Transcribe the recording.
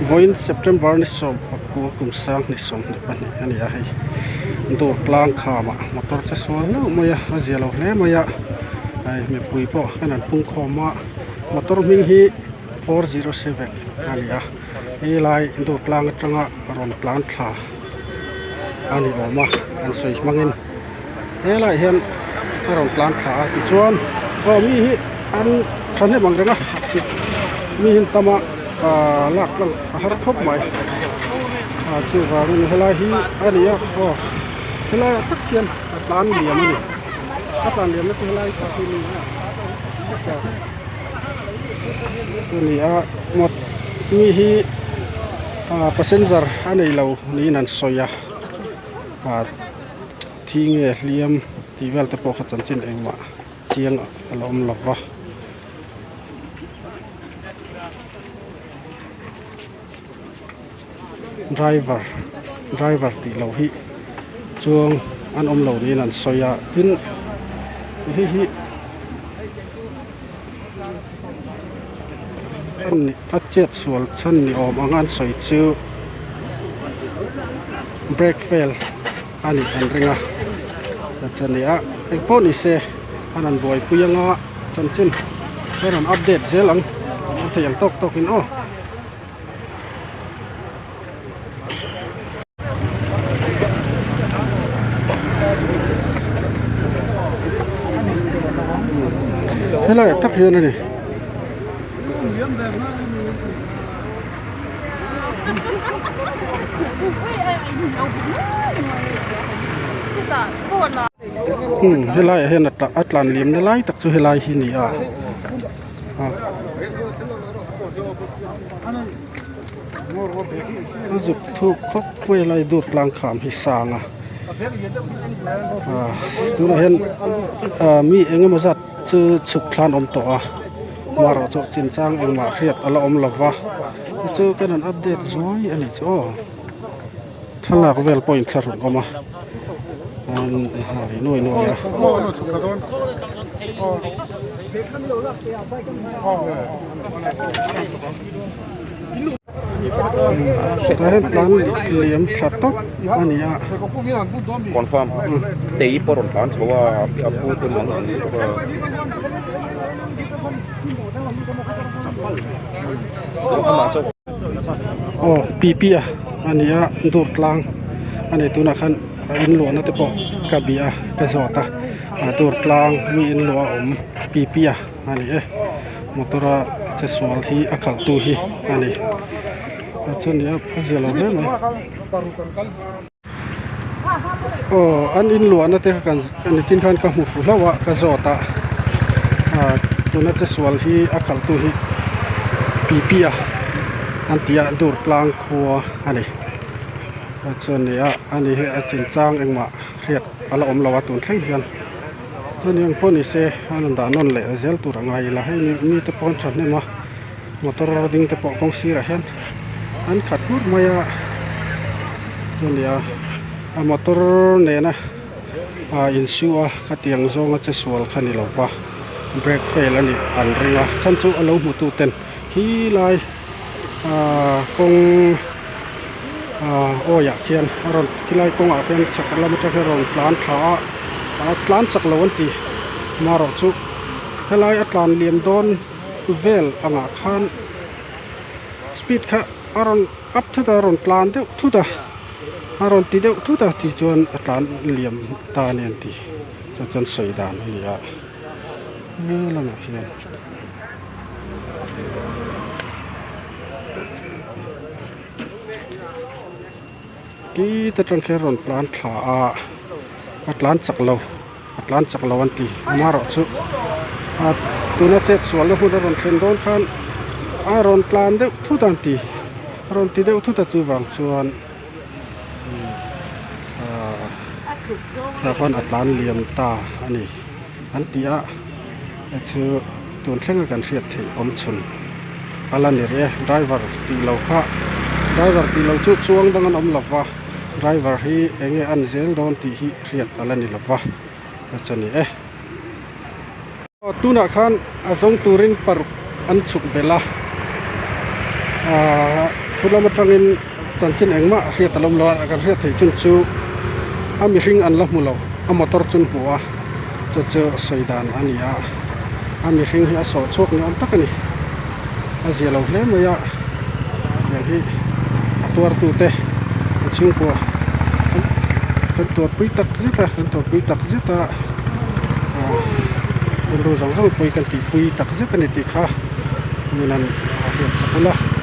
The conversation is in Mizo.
Vawiin September ni sawm pakua kum sang hnih sawmhnih pahnih a ni a hei dawr tlang khamah motor che sual hlauh mai a a zia lo hle mai a hei mipui pawh hian an pung khawm a motor hming hi 407 a ni a helai dawr tlang atanga rawn tlan thla a ni awm a an sawi hmangin helaiah hian a rawn tlan thla a tichuan aw mi hi an thahnem ang reng a mi hi an tam a ahh lak tlang a har khawp mai ah chuvangin helai hi a ni a aw helaiah tak hian a tlan liam a ni a tlan liam na chu helai tak hi a ni a a ni a mi hi ah passenger a neilo niin an sawi a ah. Thi nge hliam tih vel te pawh kha chanchin engmah chiang a la awm lo va. Driver driver tih loh hi chuang an awm lo niin an sawi a tin hei hi a chet sual chhan ni awm ang a an sawi chu brake fail. a nih an ring a chani a engpawh ni se an rawn buaipui anga chanchin a rawn update zel ang an thei ang tawk tawk in aw. Helai ah tak hian a ni. Hmm helai ah hian a tlan liam na lai tak chu helai hi a ni a a zuk thuk khawp mai a lai dur tlang kham hi sang a ah tunah hian ah mi eng emaw zat chu chhuk thlan awm tawh a. Marawh chu chinchang engmah hriat a la awm lo va chu kan rawn update zuai a nih chu aw thlalak vel pawh inthlahrun awm a an ha ri nuai nuai a. Tah hian tlan liam tha tawp a ni a. Confirm tei pawh rawn tlan chho a a pu te mang ang bawk a. Aw pipi a a ni a dur tlang a ni tunah khan a in luahna te pawh ka bih a ka zawt a a dur tlang mi in luah a awm pipi a a ni e motor a che sual hi a khalh tu hi a ni a chuan nia a zia lo hle mai aw an in luahna te kha kan nichin khan ka hmu fu hlauh a ka zawt a ah tuna che sual hi a khalh tu hi pipi a an tih a dur tlang khua a ni a chuan nia ani hi a chinchang engmah hriat a la awm lo a tun thleng hian. Chuan eng pawh ni se a rawn dah nawn leh zel tur a ngai ila hei mi te pawh an thahnem a motor ding te pawh kawng sirah hian an khat hmur mai a chuan a motor nena ah insu a khatiang zawnga che sual kha ni lova brake fail a nih an ring a chhan chu a lo hmu tu ten khi lai ah kawng ah awi ah khian a rawn khilai kawngah khian chhak lam atang hian a rawn tlan thla a a tlan chak lo an ti marawh chu helai a tlan liam dawn vel angah khan speed kha a rawn up thut a a rawn tlan deuh thut a a rawn ti deuh thut a tichuan a tlan liam ta a ni an ti chu chuan sawi dan a ni a he lamah hian. Tite atang khian rawn tlan thla a a tlan chak lo a tlan chak lo an ti amaherawhchu a tuna chet sualna hun a rawn thlen dawn khan a rawn tlan deuh thut a an ti a rawn ti deuh thut a chuvang chuan ahh tah khuan a tlan liam ta a ni an ti a chu tun thlenga kan hriat theih awm chhun a la ni rih e driver tih loh kha driver tih loh chu chuang dang an awm lo va driver hi eng nge a ni zel dawn tih hi hriat a la ni lo va chu a ni e aw tunah khan a zawng turin paruk an chhuk belh a. Ahh thu lam atangin chanchin engmah a hriat a lo awm lo a kan hriat theih chun chu a mihring an la hmu lo a motor chu an hmu a chu chu sawi dan a ni a a mihring hi a sawh chhuak ni awm tak a ni a zia lo hle mai a tiang hi a tuar tu te a chhungkua kan tuarpui tak zet a kan tuarpui tak zet a ah rilru zawng zawng pawh hi kan tihpui tak zet a ni tih kha min han hriat sak ula.